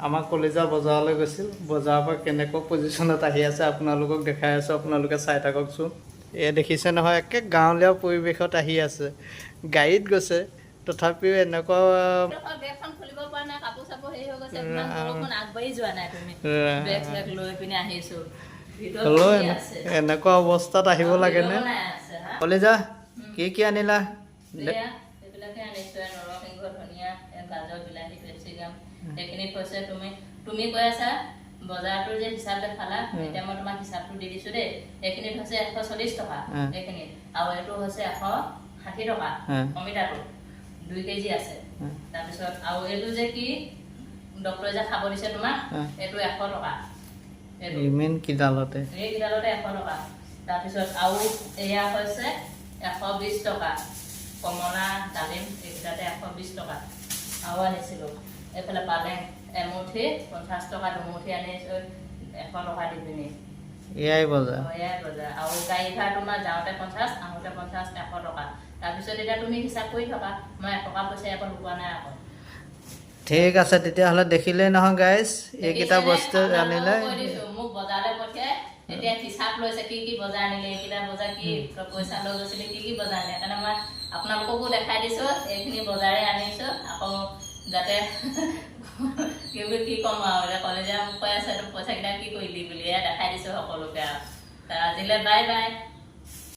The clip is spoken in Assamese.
আমাৰ কলিজা বজাৰলৈ গৈছিল। বজাৰৰ পৰা কেনেকুৱা পজিশ্যনত আহি আছে, আপোনালোকক দেখাই আছোঁ, আপোনালোকে চাই থাককচোন। এয়া দেখিছে নহয়, একে গাঁৱলীয়া পৰিৱেশত আহি আছে। গাড়ীত গৈছে, তথাপিও এনেকুৱা। বেগখন খুলিব পৰা নাই, কাপোৰ চাপোৰ হেৰি হৈ গৈছে। ইমান বৰষুণ, আগবাঢ়ি যোৱা নাই তুমি। বেগ চেগ লৈ পিনে আহিছো। ভিতৰত হ'লেও কি আছে? এনেকুৱা অৱস্থাত আহিব লাগেনে? বনাই আছে হা। কলিজা, কি কি আনিলা? এয়া এইবিলাকে আনিছো, এয়া নৰসিংহ, ধনিয়া, এয়া গাজৰ, বিলাহী, পেপচিকাম। এইখিনি কৈছে তুমি তুমি কৈ আছা বজাৰটোৰ যে হিচাপ দেখালা। এতিয়া মই তোমাক হিচাপটো দি দিছো দেই। এইখিনিত হৈছে 140 টকা এইখিনিত আৰু এইটো হৈছে 160 টকা। অমিতাটো 2 কেজি আছে। তাৰপিছত আৰু এইটো যে কি ডক্টৰে যে খাব দিছে তোমাক, এইটো 100 টকা এইটো। ইমান কিডালতে? এইকেইডালতে 100 টকা। তাৰপিছত আৰু এয়া হৈছে 120 টকা, কমলা, ডালিম, এইকেইটাতে 120 টকা। আৰু আনিছিলোঁ এইফালে পালেং এমুঠি 50 টকা, দুমুঠি আনিছোঁ 100 টকা দি পিনি। এয়াই বজাৰ? অঁ, এয়াই বজাৰ। আৰু গাড়ী ভাড়া তোমাৰ যাওঁতে 50, আহোঁতে 50, 100 টকা। তাৰপিছত এতিয়া তুমি হিচাপ কৰি থকা, মই 1 টকা পইচা ইয়াৰ পৰা লুকোৱা নাই আকৌ। ঠিক আছে তেতিয়াহ'লে। দেখিলেই নহয় গাইজ, এইকেইটা দেখিছেনে? বস্তু আনিলে। আপোনালোককো কৈ দিছোঁ, মোক বজাৰলৈ পঠিয়াই এতিয়া হিচাপ লৈছে, কি কি বজাৰ আনিলে, এইকেইটা বজাৰ কি পইচা লৈ গৈছিলে, কি কি বজাৰ আনিলে। সেইকাৰণে মই আপোনালোককো দেখাই দিছোঁ, এইখিনি বজাৰে আনিছোঁ। আকৌ যাতে কি বুলি কি ক'ম আৰু, এতিয়া কলেজীয়া মোক কৈ আছে, তোৰ পইচাকেইটা কি কৰিলি বুলি। এয়া দেখাই দিছোঁ সকলোকে। আৰু আজিলৈ বাই বাই।